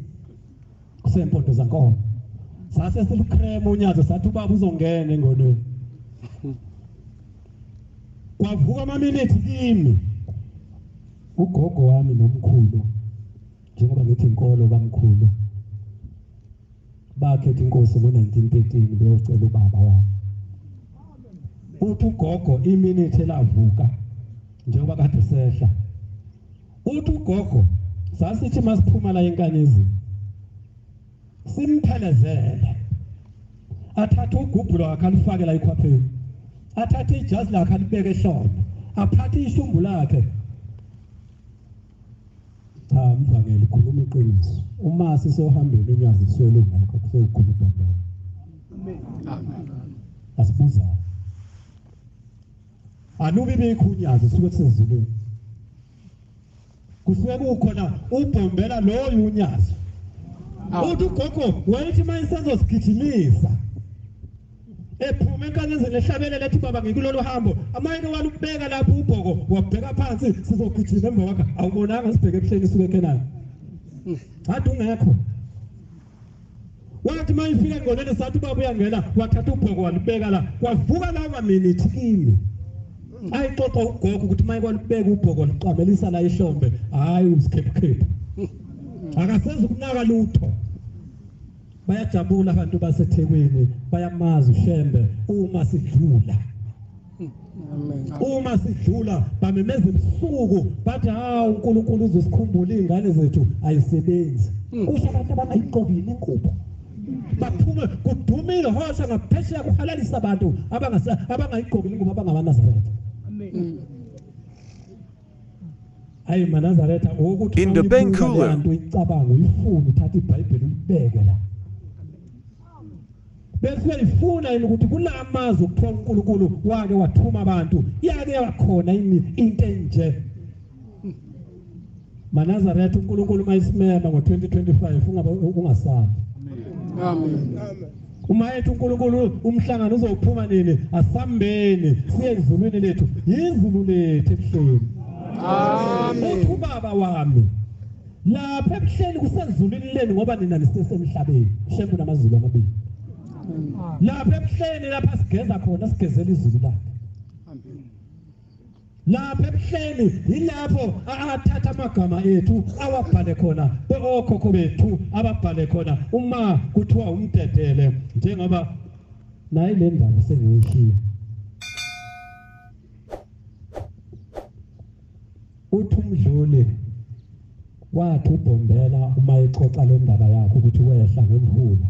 kusempondo zankomo. Sase silukrema unyazo sathi ubaba uzongena engolweni. Kwavuka amaminithi kimi ugogo wami nomkhulu, njengoba ngithi inkolo kamkhulu, bakhetha inkosi ngo-1913 beyocela ubaba wami. Uthi ugogo iminithi elavuka njengoba kade sehla. Uthi ugogo sasithi masiphuma la enkanyezini simphelezele, athathe ugubhu lwakhe alufake la ekhwapheni, athathe ijazi lakhe alibeke ehlombe, aphathe ishumbu lakhe. Cha mvangeli, khuluma iqiniso. Uma sisohambeni unyazi kusuke lungekho, kusewukhuluma ibhayibheli. Amen. Asibuzayo alubi bikho unyazi suke kusezulwini, kusuke kukhona ubhombela loyo unyazi. Uthi ugogo wayethi mayisezosigijimisa ephuma enkanyezini ehlabelela ethi baba ngikulolu hambo, amayini walubeka lapho ubhoko wabheka phansi, sizogijima emva kwakhe. Awubonanga sibheke ebuhleni suke eKenani, kade ungekho. Wathi mayifika engolweni sathi ubaba uyangena, wathatha ubhoko walubeka la, kwavuka lawa minithi kimi. Ayixoxa ugogo ukuthi maye kwalubeka ubhoko liqamelisa la ihlombe, hayi usikhephukhephu akasezi ukunaka lutho. Bayajabula abantu baseThekwini, bayamazi uShembe uma sidlula. Uma sidlula bamemeza ebusuku bathi hawu uNkulunkulu uzosikhumbula izingane zethu ayisebenzi. Kusho abantu abangayigqokile ingubo, baphume kudumile hosha ngaphesheya kuhalalisa abantu abangayigqokile ingubo abangamaNazaretha. Hayi maNazaretha ukuthi In the Benkhulu. Nto uyicabanga uyifune, uthathe iBhayibheli uyibeke la, bese uyayifuna yini ukuthi kulamazwi okuthiwa uNkulunkulu wake wathuma abantu, yake yakhona yini into enje. MaNazaretha uNkulunkulu mayisimema ngo-2025 ungasabi. Amen. Uma ethi uNkulunkulu umhlangano uzophuma nini, asambeni siye ezulwini lethu. Izulu lethu ebuhleni. Amen. Uthi ubaba wami lapha ebuhleni kusezulwini leni, ngoba nina nisesemhlabeni. Shembe namazulu amabili. Lapha ebuhleni lapha sigeza khona, sigezela izulu lakhe. Lapha ebuhleni yilapho athatha amagama ethu awabhale khona, okhokho bethu ababhale khona uma kuthiwa umdedele, njengoba nayi le ndaba sengiyishiya. Uthi umdluli wathi uBhombela uma exoxa le ndaba yakhe ukuthi wehla ngemvula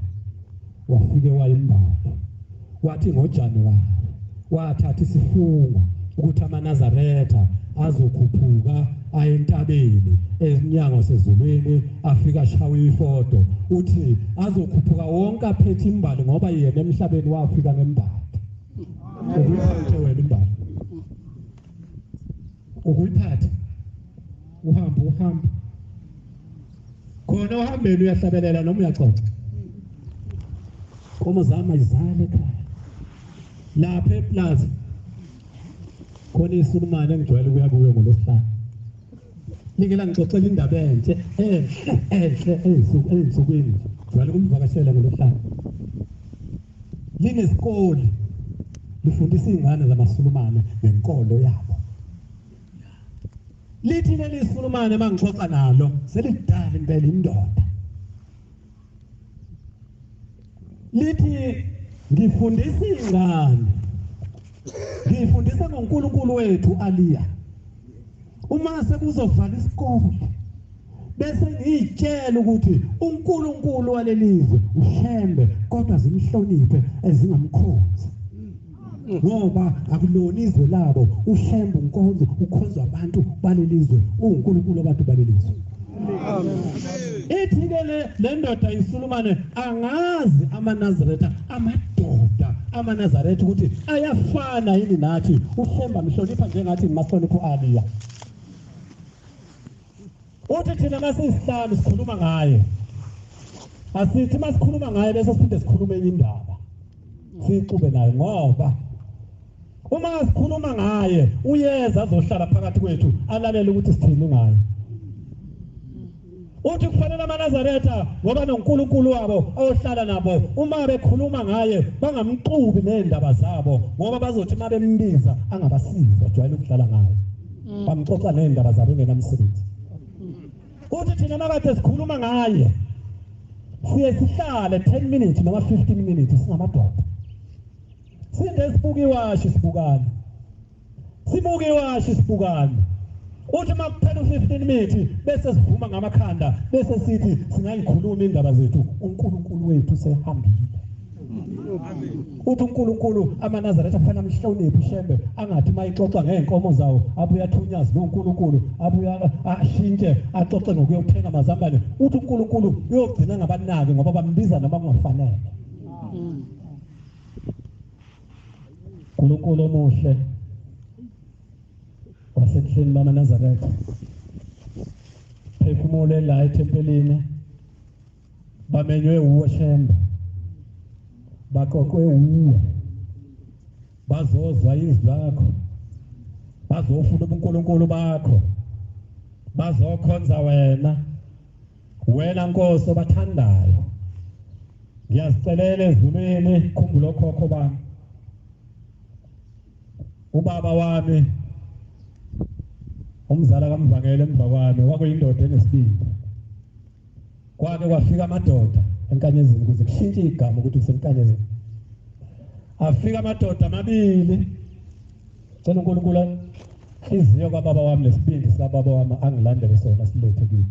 wafike wayimbala, wathi ngoJanuwari wathatha isifungo ukuthi amaNazaretha azokhuphuka aye entabeni eminyango sezulwini, afika ashawe ifoto. Uthi azokhuphuka wonke aphethe imbali, ngoba yena emhlabeni wafika ngembali. Ukuyiphathe wena imbali, ukuyiphathe uhambe uhambe khona uhambeni, uyahlabelela noma uyaxoxa. Nkomo zami ayizale ekhaya lapha eplaza khona isulumane engijwayele ukuya kuyo ngolwesihlanu. Like langixoxela indaba enhle enhle enhle ey'nsukwini, jwayele ukumvakashela ngolwesihlanu. Linesikole lifundisa iy'ngane zamasulumane ngenkolo yabo. Lithi leli sulumane uma ngixoxa nalo selidala impela indoda, lithi ngifundisa iy'ngane, ngifundisa ngoNkulunkulu wethu Aliya. Uma sekuzovala isikole bese ngiyitshela ukuthi uNkulunkulu walelizwe uShembe, kodwa zimhloniphe ezingamkhonzi, ngoba akulona izwe labo. uShembe unkonzo ukhonzwa abantu balelizwe, uNkulunkulu abantu balelizwe. Ithi ke le ndoda isulumane, angazi amaNazaretha, amadoda amaNazaretha ukuthi ayafana yini nathi. uShembe amhlonipha njengathi mahlonipho uAliya. Uthi thina masisihlanu sikhuluma ngaye, asithi masikhuluma ngaye bese siphinde sikhulume enye indaba siyixube naye, ngoba uma sikhuluma ngaye uyeza azohlala phakathi kwethu alalele ukuthi sithini ngaye. Uthi kufanele amaNazaretha, ngoba noNkulunkulu wabo ohlala nabo, uma bekhuluma ngaye bangamxubi nezindaba zabo, ngoba bazothi uma bembiza angabasizi, bajwayele ukudlala ngaye, bamxoxa nezindaba zabo engenamsebenzi. Uthi thina makade sikhuluma ngaye siye sihlale 10 minutes noma 15 minutes singamadoda, sinde sibuka iwashi sibukane, sibuka iwashi sibukane. Uthi uma kuphela u-15 minutes bese sivuma ngamakhanda, bese sithi singayikhuluma indaba zethu, uNkulunkulu wethu sehambile. Uthi uNkulunkulu amaNazaretha kufanele amhloniphe uShembe, angathi uma ixoxa ngey'nkomo zawo abuye athunyaze noNkulunkulu, abuye ashintshe axoxe ngokuyothenga amazambane. Uthi uNkulunkulu uyogcina ngabanaki, ngoba bambiza noma kungafanele. uNkulunkulu omuhle wasebuhleni bamaNazaretha, phefumule la ethempelini, bamenywe uwe Shembe, baqoqwe uwe, bazozwa izwi lakho, bazofuna ubuNkulunkulu bakho, bazokhonza wena, wena Nkosi obathandayo. Ngiyazicelela ezulwini, khumbula okhokho bami, ubaba wami umzala kaMvangeli emva kwami kwakuyindoda enesibindi. Kwake kwafika amadoda enkanyezini ukuze kushintshe igama ukuthi kusenkanyezini. Afika amadoda amabili, cela uNkulunkulu inhliziyo kababa wami nesibindi sikababa wami angilandele sona silethe kimi.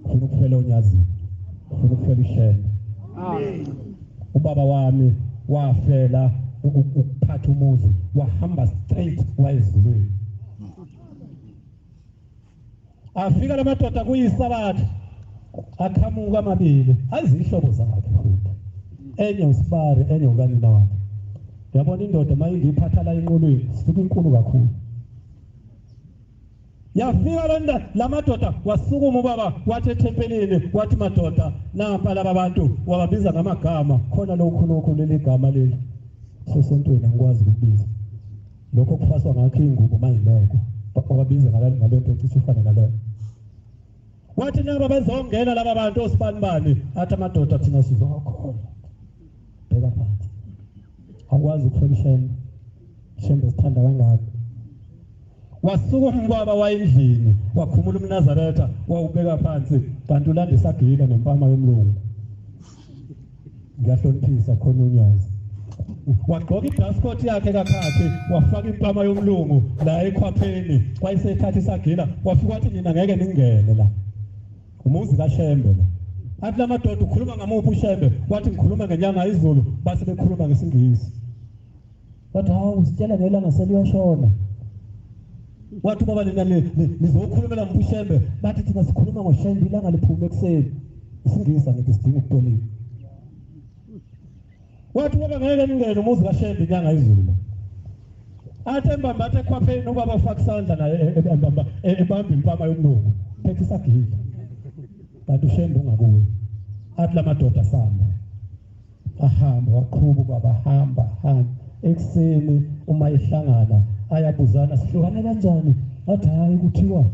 Ufuna ukufela uNyazini, ufuna ukufela uShembe. Ubaba wami wafela ukuphatha umuzi, wahamba straight wayezulwini. Afika lamadoda kuyisabatha, aqhamuka amabili ayizihlobo zakhe futhi, enye usibari enye ukanina wakhe. Uyabona indoda uma ingiphatha la enqolweni sifika inkulu kakhulu. Yafika lenda lamadoda, wasukuma ubaba wathi ethempelini, wathi madoda nampa laba bantu, wababiza ngamagama. Khona lokhu leli gama leli sesontweni angikwazi ukubiza lokho kufaswa ngakho ingubo mayileko, wababiza ngalento ecishe ifana naleyo. Wathi naba bezongena laba bantu osibanibani, athi amadoda thina sizokholwa. Bheka phansi, akwazi ukufela Shembe sithanda kangaka. Wasuka ubaba wayendlini wakhumula umNazaretha wawubeka phansi, kanti ulandisa agila nempama yomlungu. Ngiyahloniphisa khona unyazi. Wagqoka idaskoti yakhe kakhakhi, wafaka impama yomlungu la ekhwapheni, wayesethatha isagila, wafika wathi nina ngeke ningene la, umuzi kaShembe la. Athi lamadoda ukhuluma ngamuphi uShembe? Wathi ngikhuluma ngenyanga izulu. Base bekhuluma ngesiNgisi. Wathi hawu usitshela ngelanga seliyoshona. Wathi baba nina nizokhulumela ngoShembe? Bathi thina sikhuluma ngoShembe ilanga liphuma ekuseni. IsiNgisi angithi sidinga ukutolika. Wathi baba ngeke ningene umuzi kaShembe inyanga izulu. Athi embamba athi ekhwapheni ubaba ufaka isandla naye ebamba ebamba impama yomlungu, phethe isagila, kanti uShembe ungakuye. Athi lamadoda samba ahamba, waqhuba ubaba hamba hamba. Ekuseni uma ihlangana ayabuzana, sihlukane kanjani? Athi hayi kuthiwa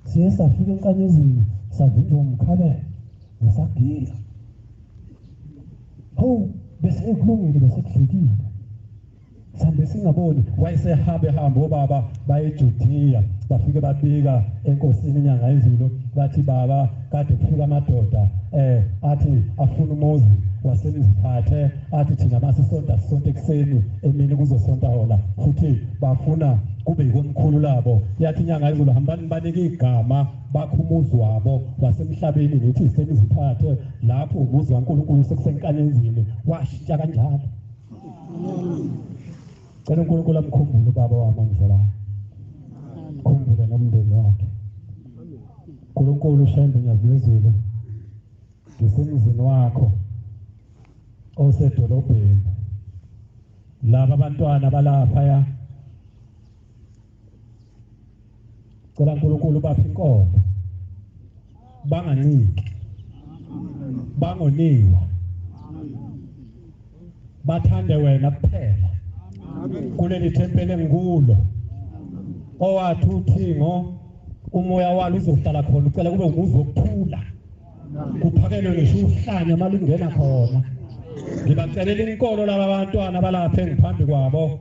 siye safika enkanyezini savinjwa umkhabela ngesagila. Ho bese kulungile bese kudlekile, sambe singaboni. Wayesehambe hamba obaba baye eJudiya, bafike babika enkosini inyanga izulu, bathi baba kade kufika amadoda athi afuna umuzi wasemziphathe, athi thina masisonta sisonta ekuseni, emini kuzosonta wona, futhi bafuna kube yikomkhulu labo. Yathi inyanga izulu hambani banike igama bakho umuzi wabo wasemhlabeni, ngithi isemziphathe lapho umuzi waNkulunkulu sekusenkanyezini. Washintsha kanjalo. Cela uNkulunkulu amkhumbule ubaba wami ongizalayo, khumbule nomndeni wakhe. uNkulunkulu uShembe Nyazizulu, ngisemzini wakho osedolobheni, laba abantwana balapha, cela uNkulunkulu baphe inkolo, banganciki, bangoniwa, bathande wena kuphela. Kuleli thempeli engikulo owathi uthingo umoya walo uzohlala khona, ucela kube umuzi wokuthula, kuphakelwe ngisho uhlanya uma lungena khona. Ngibacelela inkolo laba bantwana balapha engiphambi kwabo.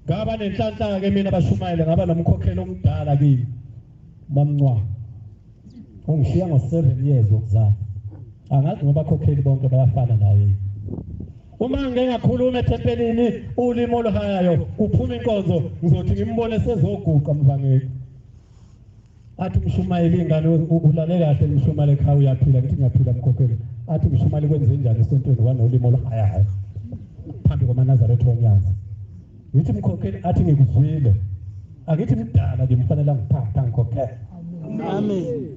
Ngaba nenhlanhla ke mina bashumayele, ngaba nomkhokhelo omdala kimi mamncwa, ungishiya ngo-7 years wokuzalwa. Angazi ngoba bakhokheli bonke bayafana naye. Uma ngike ngakhuluma ethempelini ulimi oluhayayo kuphuma inkonzo, ngizothi ngimbone sezoguqa mvangeli. Athi umshumayeli ingane ulale kahle umshumayeli ekhaya uyaphila, ngithi ngiyaphila mkhokheli. Athi umshumayeli kwenze njani esontweni wanolimi oluhayayo phambi kwamaNazaretha onyazi. Ngithi mkhokheli, athi ngikuzwile, angithi mdala ngimfanele angiphatha ngikhokhele. Amen.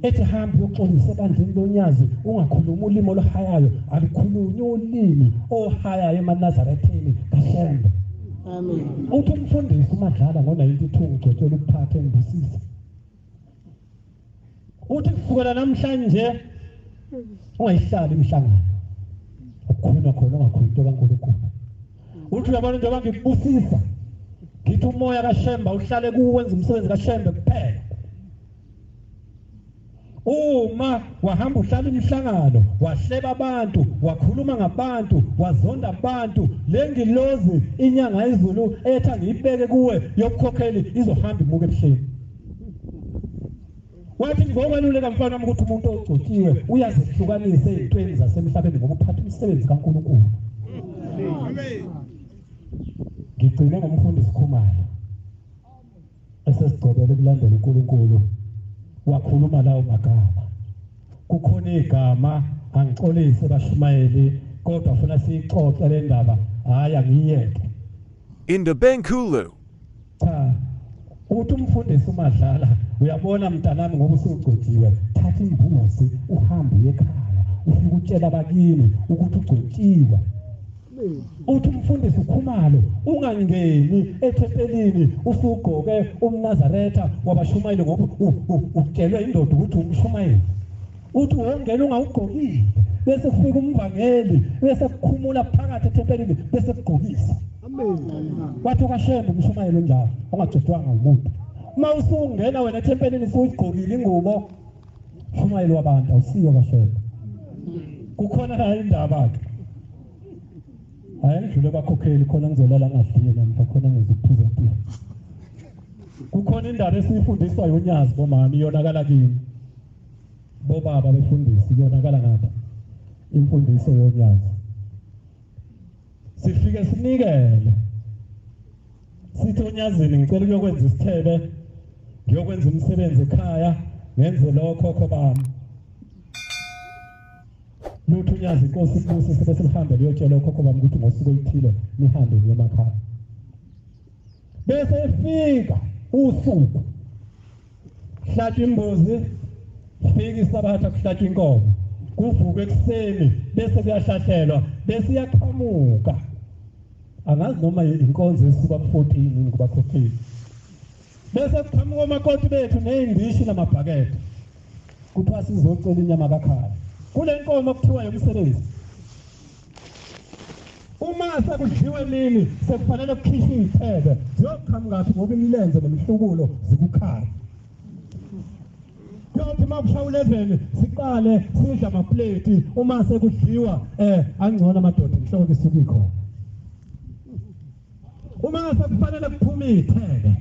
Ethi hamba uyoxolisa ebandleni lonyazi, ungakhulumi ulimi oluhayayo, alukhulunywa ulimi ohayayo emaNazaretheni kaShembe. Amen. Uthi umfundisi uMadlala ngo-92 ngigcotshela ukuphatha engibusisa. Uthi kusukela namhlanje ungayihlali imihlangano, ukukhulunywa khona ungakhulumi into kaNkulunkulu. Uthi uyabona njengoba ngikubusisa, ngithi umoya kaShembe uhlale kuwe, wenza umsebenzi kaShembe kuphela. Uma wahamba uhlala imihlangano, wahleba abantu, wakhuluma ngabantu, wazonda abantu, le ngilozi inyanga izulu ethi angiyibeke kuwe yobukhokheli izohamba imuke ebuhleni. Wathi ngokweluleka mfana wami ukuthi umuntu ogcotshiwe uyazehlukanisa ezintweni zasemhlabeni ngoba uphatha umsebenzi kaNkulunkulu. Amen. Ngigcine ngomfundisi Khumalo esesigcobele kulandela uNkulunkulu, wakhuluma lawo magama. Kukhona igama angixolise bashumayeli, kodwa funa siyixoxe le ndaba, hayi angiyeke. Indabankulu. Cha, uthi umfundisi uMadlala, uyabona mntanami ngoba usugcotshiwe, thatha imbuzi uhambe uye ekhaya, ufike utshela abakini ukuthi ugcotshiwe. Uthi umfundisi uKhumalo ungangeni ethempelini usugqoke umNazaretha wabashumayeli ngoba utshelwe indoda ukuthi umshumayeli. Uthi wongena ungawugqokile bese kufika umvangeli bese kukhumula phakathi ethempelini bese kugqokisa. Amen. Wathi kaShembe umshumayeli onjalo ongagcotshwanga umuntu. Uma usungena wena ethempelini usuyigqokile ingubo shumayeli wabantu awusiyo kaShembe. Kukhona la indaba ke. Hayi ngidlule kwakhokheli khona ngizolala ngadliwe namhla khona ngizophuza itiye. Kukhona indaba esiyifundiswa yonyazi bomama iyonakala kimi. Bobaba befundisi iyonakala ngapha. Imfundiso yonyazi. Sifike sinikele. Sithi onyazini ngicela ukuyokwenza isithebe, ngiyokwenza umsebenzi ekhaya, ngenze lokho khokho bami. Lutho unyazi inkosi ibusise bese lihambe liyotshela okhokho bami ukuthi ngosuku oluthile nihambe niye emakhaya. Bese efika usuku hlatshwa imbuzi, fika isabatha kuhlatshwa inkomo, kuvuke ekuseni bese kuyahlahlelwa bese iyaqhamuka. Angazi noma inkonzo esuka ku-14 yini kubakhokheli. Bese kuqhamuka omakoti bethu ney'ndishi namabhakede, kuthiwa sizocela inyama kakhaya kule nkomo kuthiwa yomsebenzi. Uma sekudliwe emini sekufanele kukhishwe iy'thebe ziyoqhamukaphi ngoba imilenze nemihlubulo zikukhaya. Kuyothi uma kushaya u-11 siqale sidla amapleti uma sekudliwa angcono amadoda inhloko isuke ikhona. Uma sekufanele kuphume iy'thebe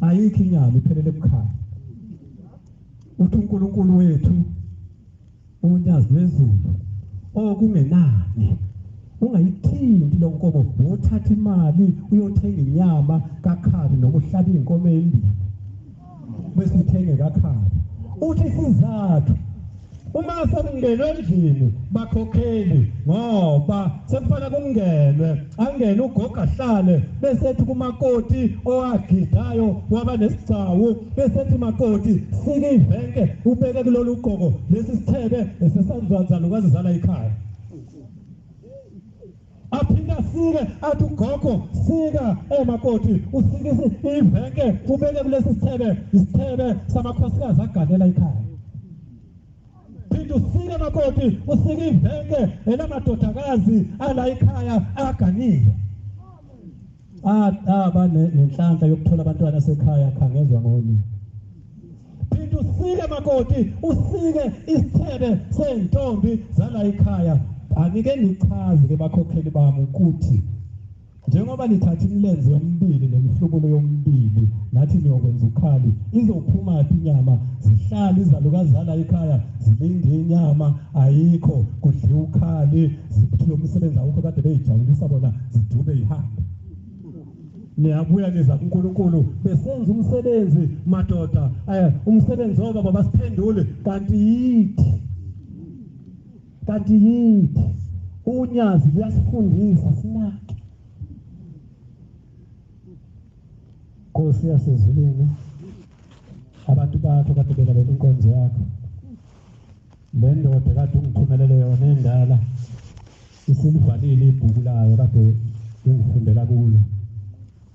ayikho inyama iphelele kukhaya. Uthi uNkulunkulu wethu unyazi lwezulu okungenani ungayithinti lo nkomo, wothatha imali uyothenga inyama kakhabi noma uhlabe iy'nkomo ey'mbili bese uthenge kakhabi. Uthi isizathu uma sekungenwe endlini bakhokheli ngoba sekufanele kungenwe, angene ugogo ahlale bese ethi kumakoti owagidayo waba nesigcawu bese ethi makoti sike ivenke ubeke kulolu ugqoko lesi sithebe esesanzanzalukazi zala ekhaya. Aphinde asike athi ugogo sika emakoti usike ivenke ubeke kulesi sithebe, isithebe samakhosikazi aganela ekhaya. Phinde usike makoti usike ivenke elamadodakazi ala ekhaya aganile. Aba nenhlanhla yokuthola abantwana sekhaya khangezwa ngoni. Phinde usike makoti usike isithebe sentombi zala ekhaya. Anike nichaze ke bakhokheli bami ukuthi njengoba nithatha imilenze yomibili nemihlubulo yomibili nathi niyokwenza ukhali izophuma phi inyama? Zihlala izalukazana ekhaya zilinde inyama ayikho, kudliwa ukhali, zithiwe umsebenzi awukho kade beyijabulisa bona zidube ihambe. Niyabuya niza kuNkulunkulu besenza umsebenzi madoda, umsebenzi obaba basiphendule kanti yithi unyazi luyasifundisa sinake. Nkosi yasezulwini, abantu bakho kade belalela inkonzo yakho, le ndoda kade ungithumelele yona endala isilivalile ibhuku layo kade ingifundela kulo.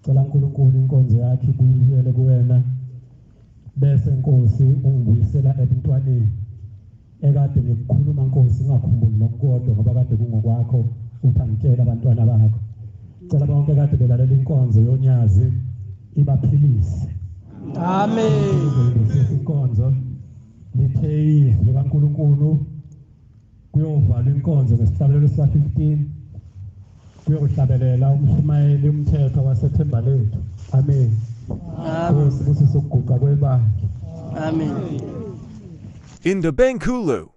Cela uNkulunkulu inkonzo yakhe ibuyele kuwena, bese Nkosi ungibuyisela ebuntwaneni ekade ngikukhuluma Nkosi ngingakhumbuli nokukodwa ngoba kade kungokwakho uthi angitshele abantwana bakho. Cela bonke kade belalela inkonzo yonyazi ibaphilise. Amen. Inkonzo lithe izwi likaNkulunkulu kuyovalwa inkonzo ngesihlabelelo sika-15 kuyohlabelela umshumayeli umthetho waseThemba Lethu. Amen. Amen. Nkosi busise ukuguqa kwebandla. Amen. In the Bengkulu.